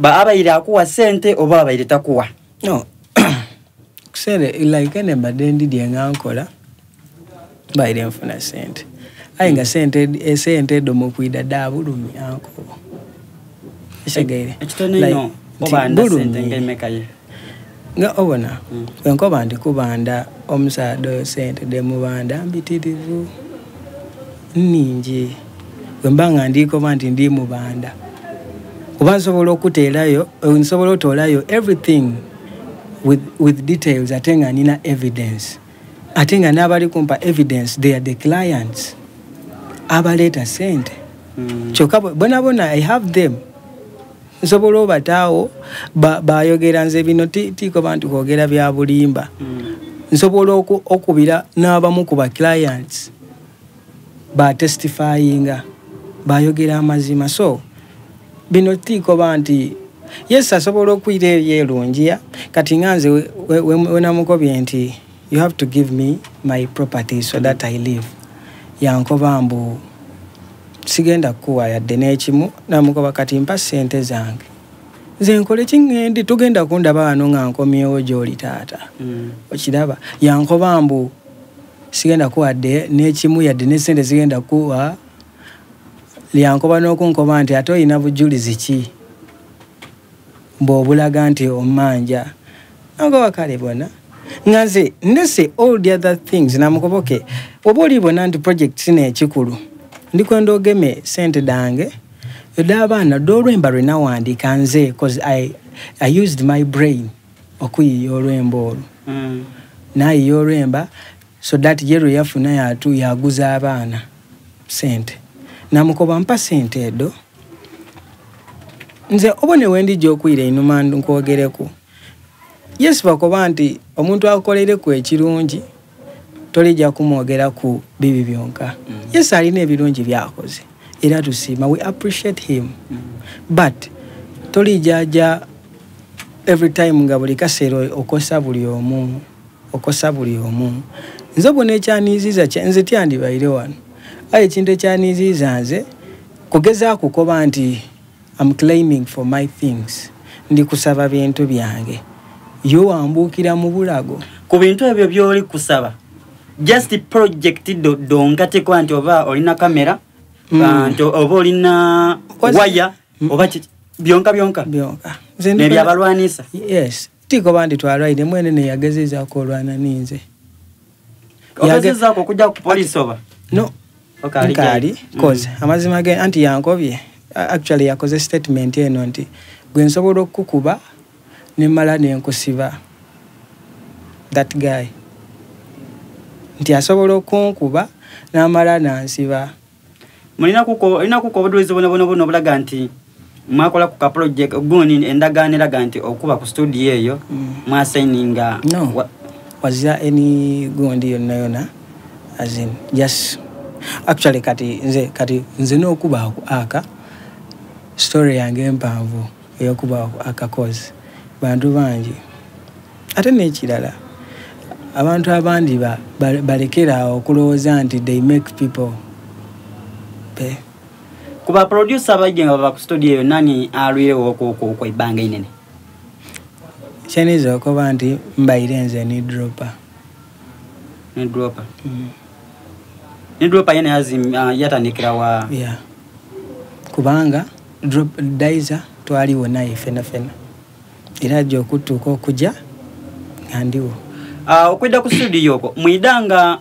Ba abaire akuwa sente oba abaire takuwa? No, kusente, like ene mbadde ndidye nga nkola, mbaire nfuna sente, aye nga sente esente edho mukwida dha bulumi anko ekitegeire. Ekitono ino obanda sente nga emeka ye? Nga obona wenkoba nti kubanda omusaadha oyo, sente dhemubanda mbitirivu, nningi. Bwemba nga ndikoba nti ndi mubanda, kuba nsobola okuteerayo, nsobola otoolayo everything with details, ate nga nina evidence, ate nga n'abali kumpa evidence, they are the clients abaleeta sente. Kyokka bonabona I have them, nsobola obataawo bayogera. Nze bino tikoba nti kwogera bya bulimba. Nsobola okubira n'abamu ku ba clients batestifyinga, bayogera amazima. So bino tikoba nti yes, asobola okwira eri erungiya. Kati nga nze wenamukobye nti you have to give me my property so that I live, yankoba mbu sigenda kukuwa yadde n'ekimu. Namukoba kati mpa sente zange nze nkole kiŋŋendi, tugenda kundaba wano nga nkomyewo gy'oli taata. Okiraba, yankoba mbu sigenda kuwadde n'ekimu, yadde nesente zigenda kuwa. Lyankoba n'okunkoba nti ate olina bujulizi ki bw'obulaga nti omanja? Nankoba kale bona nga nze ndese all the other things. Namukoboke oba olibona nti project sino ekikulu, ndikwenda ogeme sente dange ed'abaana d'olwemba lwe nawandiika nze, cause I used my brain okuyiiya olwemba olwo. Nayiiya olwemba so that ye lwe yafuna yatu yaguza abaana sente. Namukoba mpa sente edo nze oba newendijja okwira einuma nkwogereku. Yes, bakoba nti omuntu akolereku ekirungi tolijja kumwogera ku bibi byonka. Yes, alina ebirungi byakoze era tusiima, we appreciate him. But tolijjaja every time nga buli kaseera okosa buli omu, okosa buli omu. Nze obona ekyaniiziiza, nze tyandibaire wano, aye ekintu ekyaniiziiza nze kugezaako kukoba nti am claiming for my things, ndi kusaba bintu byange, yo wambuukira mu bulago. Ku bintu ebyo byoli kusaba, just project donka, tekuba nti oba olina kamera, nti oba olina waya oba byonka byonka? Byonka. Nebyabalwanisa? Yes, tikoba nti twalwaire mwene neyagezezaako olwana ninze. Ogezezaako okujja ku poliisi oba? No, nkaali, cause amazima ge anti yankobye, actually yakoze statement eno nti gwe nsobola okukukuba nemala nenkusiba. That guy nti asobola okunkuba namala nansiba. Mulina kuko obujulizi bwona bwona bwona obulaga nti mwakola ku ka project gundi, endagaano eraga nti okuba ku studio eyo mwasayininga? No, wazira any gundi yonna yonna, as in just actually kati nze n'okuba aka story yange empanvu eyokuba akakozi bantu bangi. Ate n'ekirala, abantu abandi balekera okulowooza nti they make people pay. Kuba producer abaije nga bava ku studio eyo, nani alwirewo okwo ebbanga inene? Kyeniza okuba nti mbaire nze ni Dropper. Ni Dropper. Ni Dropper yene yatandikira wa? Yeah, kubanga Drop Dizer twaliwo naye fena fena, era ajja okutuuka okujja nga ndiwo. Okwidda ku studio okwo, mwida nga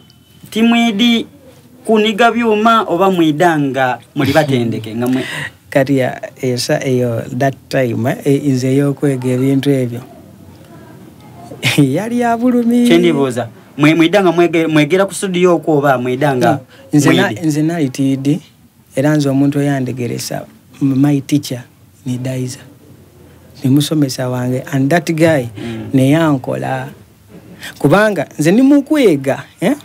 timwidi kuniga byuma oba mwida nga muli batendeke nga mwe? Kati esa eyo, that time nze ey'okwega ebintu ebyo yali ya bulumi. Kyendibuuza, mwida nga mwegera ku studio okwo oba mwida nga Nze nali tiidi, era nze omuntu eyandegeresa, my teacher ni Dizer, ni musomesa wange, and that guy neyankola, kubanga nze ndi mukwega, eh?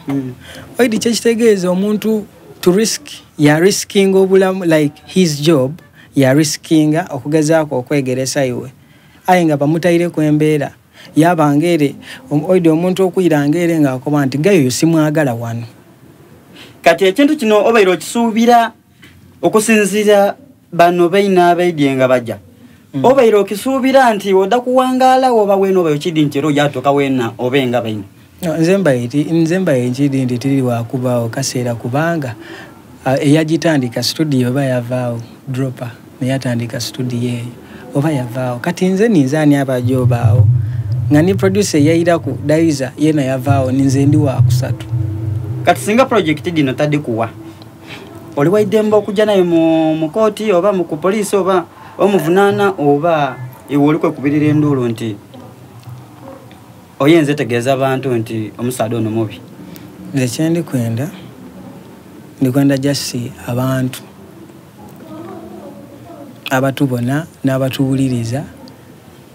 Oidi kyekitegeeza omuntu to risk, ya risking obulamu, like his job ya riskinga okugezaako okwegeresa iwe, aye nga bamutaireku embeera yabanga ere oidi omuntu okwiranga ere ng'akoba nti gayo oyo simwagala wano. Kati ekintu kino obaire okisuubira okusinziira bano baina abaidye nga bajja? Obaire okisuubira nti oda kuwangaala oba weena oba okidi nti era ojatuuka weena obe nga baine? No, nze mbaye nze mbaye nkidi nti tiri wakubaawo kaseera, kubanga eyagitandika studio oba yavaawo, Dropper neyatandika studio eyo oba yavaawo. Kati nze ninze ani abaja obaawo nga ni producer eyairaku Daiza yena yavaawo, ninze ndi wakusatu. Kati singa project dino tadikuwa, oli waidembe okujja naye mu kooti oba mu ku poliisi oba omuvunaana, oba iwe oli kwekubirira enduulu nti oyinza etegeeza abantu nti omusaadha ono mubi? Nze kyendikwenda, ndikwenda just abantu abatubona n'abatuwuliriza,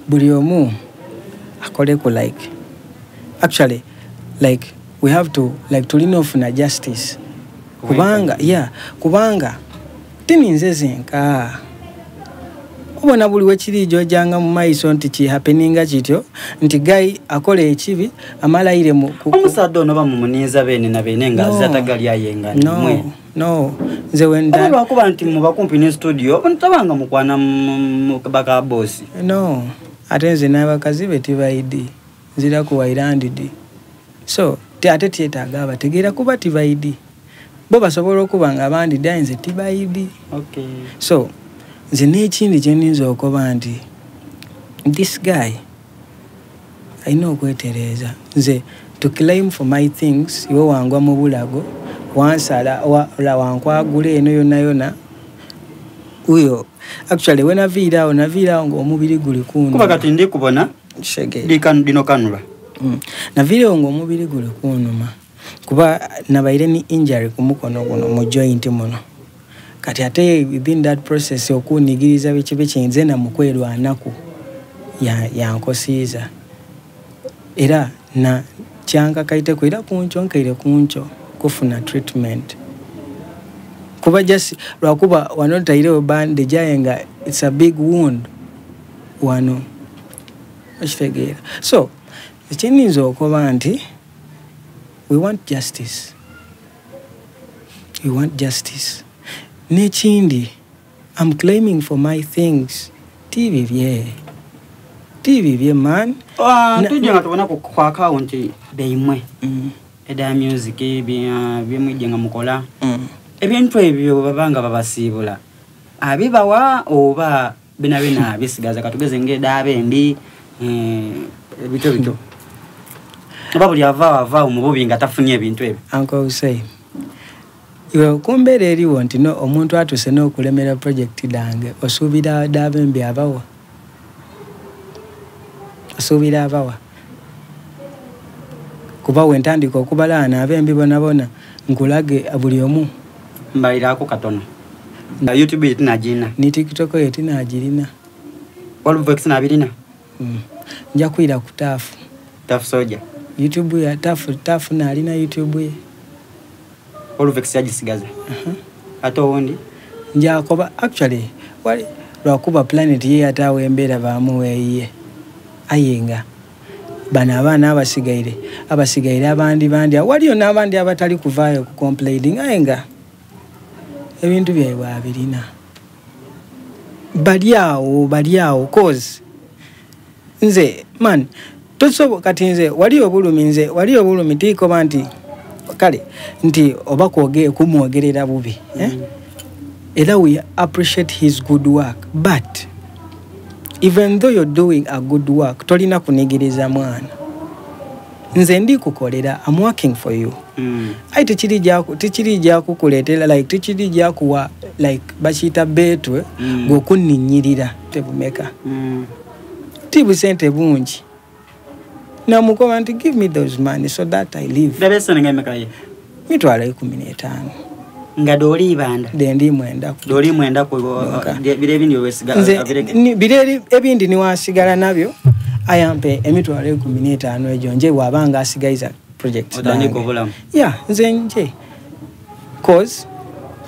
buli omu akoleku, like actually like we have to, like tulina ofuna justice, kubanga yeah, kubanga tininze zenka. Obona buli wekiri jojanga mu maiso nti kihappeninga kityo, nti guy akola ekibi amalayire mu Omusaadha ono bamumuniiza beene na beene nga No. azza tagali ayenga No. mwe. No, nze wenda Oba lwakuba nti muba kumpi ne studio, tabanga mukwana baka bosi? No, ate nze n'abakazi be tibaidi, nzira ku wairandidi, so ate tyetaaga abategeera kuba tibaidi. Bo basobola okuba nga abandi aye nze tibaidi. So nze n'ekindi kyeninza okuba nti this guy alina okwetereeza. Nze to claim for my things, iwe wangwa mu bulago, wansala wankwagula eno yonna yonna. Uyo actually wenaviiraawo, naviiraawo ng'omubiri guli Kuba kunuma. Kati ndi kubona Kitegeera. Dino kanula. Naviirewo ng'omubiri guli kunuma kuba nabaire ni injury ku mukono guno, mu joint muno. Kati ate within that process okunigiriza biki biki, nze namukwerwanaku yankosiiza era na kyankakaiteko era kunco nkaire kunco kufuna treatment, kuba just lwakuba wano ntairewo bandage, aye nga it's a big wound wano, okitegeera? So ekyeninza okuba nti we want justice, we want justice. N'ekindi, I'm claiming for my things, tibibye, tibibye man. Tujja nga tubona ku akawunti beimwe eda music byemwijje nga mukola ebintu ebyo, babanga babasiibula abibawa oba bina bina bisigaza? Katugeze ngaedabendi ebito bito, oba buli avaawo avaawo mu bubi nga tafunye ebintu ebyo? Uncle Hussein, iwe kumbeera eriwo nti no omuntu atuuse n'okulemera project dange, osuubira dabembi abawa? Osuubira abawa? Kuba wentandika okubalaana abembi bonabona nkulage buli omu. Mbalirako katono nga YouTube yetinagirina. Ni TikTok yo tinagirina. Walivox nabirina. Nja kwira ku Taafu. Tafu Soja. YouTube ya Tafu, Tafu naalina YouTube ye. Olvex yagisigaza. Ate owundi? Njakoba actually wali lwakuba Planet ye yataawo embeera bamuweeyiye, aye nga bano abaana abasigaire abandi bandi waliyo n'abandi abatali kuvaayo ku complaining, aye nga ebintu byaibwe abirina. Bali awo, bali awo, cause nze man tosobo. Kati nze wali obulumi, nze wali obulumi tiikoba nti kale nti oba kumwogerera bubi, eh? Era we appreciate his good work, but even though you're doing a good work, tolina kunigiriza mwana. Nze ndi kukolera, I'm working for you. Aye tekiri gyakukuleetera, like tekiri gyakuwa, like bakiyita beetwe. Gweokunninyirira tebumeka? Ti busente bungi. Namukoba nti give me those money so that I live. Ndaba esente nga emeka ye? 150,000. Nga dooli ibanda? Dendi mwenda. Dooli mwenda ku Nka. biro ebindi wesiga? Nze abireke. Biro ebindi niwasigala nabyo, ayampe 150,000 egyo nje bw'abanga asigaiza project Otandika zange. obulamu. Ya nze nje cause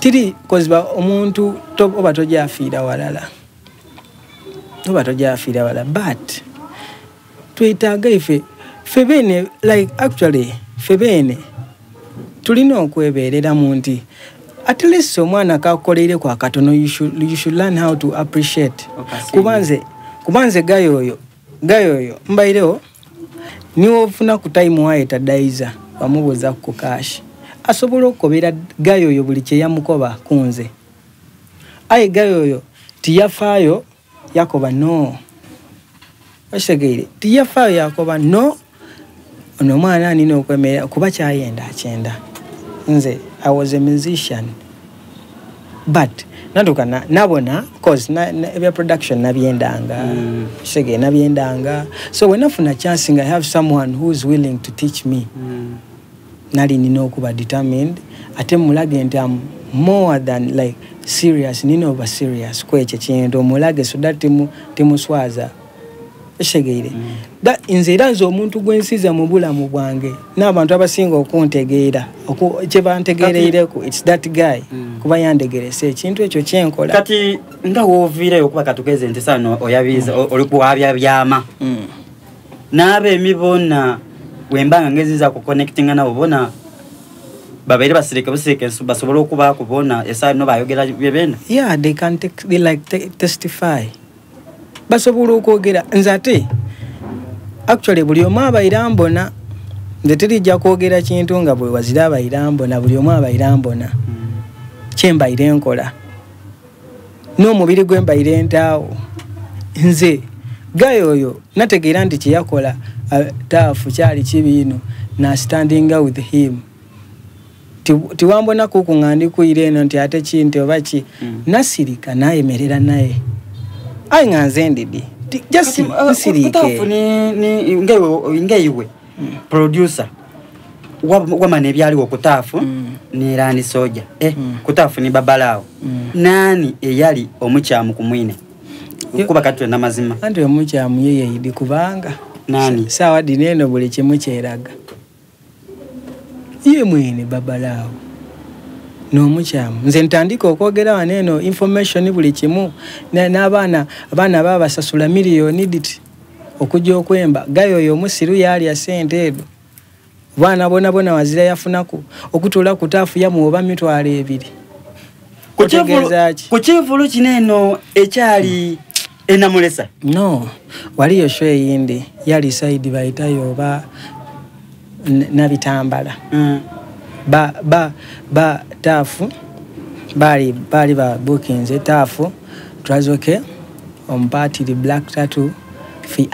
tiri cause ba omuntu oba tojafiira walala, oba tojafiira walala, but twetaaga ife ffe beene, like actually ffe beene tulina okwebeereramu nti At least omwana kakukoleireku akatono, you should learn how to appreciate. Okasiima. Kuba nze gayo oyo mbairewo niwe ofuna ku time wayeta daiza wamubuuza ku cash, asobola okukobera gayo oyo buli kyeyamukoba ku nze. Aye gayo oyo tiyafaayo, yakoba no, okitegeire, tiyafaayo, yakoba no, ono omwana nina okwemerera kuba kyayenda akyenda. Nze I was a musician, but natuka nabona cause ebya production nabyendanga. Kitegeere, nabyendanga. So when nafuna chance nga I have someone who is willing to teach me, nali nina okuba determined ate mulage nti am more than like serious, nina oba serious kwekyo kintu omulage so that timuswaza. Ekitegeire? Nze era nze omuntu gwensiza mu bulamu bwange n'abantu abasinga okuntegeera kyebantegeereireku, its that guy. Kuba yandegeresa ekintu ekyo kyenkola. Kati nga wooviireyo, okuba katugeze nti sano oyabiza oli kuwabya byama n'abeemi bona, wembanga ngeziza kuconnectinga nabo bona babeere basirike busirike basobole okubaako bona esaa no bayogera byebenda? Yeah, they can take, they like testify, basobola okwogera. Nze ate actually buli omu abaire ambona, nze terijja kwogera kintu nga bwe wazira abaire ambona, buli omu abaire ambona kyembaire nkola n'omubiri gwe mbaire ntaawo. Nze gayo oyo nategeera nti kyeyakola taafu kyali kibi ino, na standinga with him. Tiwambona kuku nga ndikwira eno nti ate ki nti oba ki. Nasirika nayemerera naye, aye nga nze ndidi just nsiriike. Kutaafu ngeiwe producer wamana ebyaliwo kutaafu nerani soja kutaafu ni babalaawo, nani eyali omukyamu ku mwine? Kuba kati twenda mazima. Anti omukyamu ye yeidi kubanga Nani? Saawa dino eno buli kimu kyeraga ye mwene babalaawo n'omukyamu. Nze ntandika okwogera wano eno information buli kimu n'abaana abaana babasasula miliyoni diti okujja okwemba. Gayo oyo omusiru yalya sente edo, baana bona bona wazira yafunaku okutuula ku taafu yamuwa oba 20,000. Otegeeza ki? Ku kivulu kino eno ekyali enamulesa? No, waliyo show eyindi yali side bayitayo oba nabitambala. Ba taafu baali ba bookinze taafu Trazoke omupaatiri Black Tattoo fi.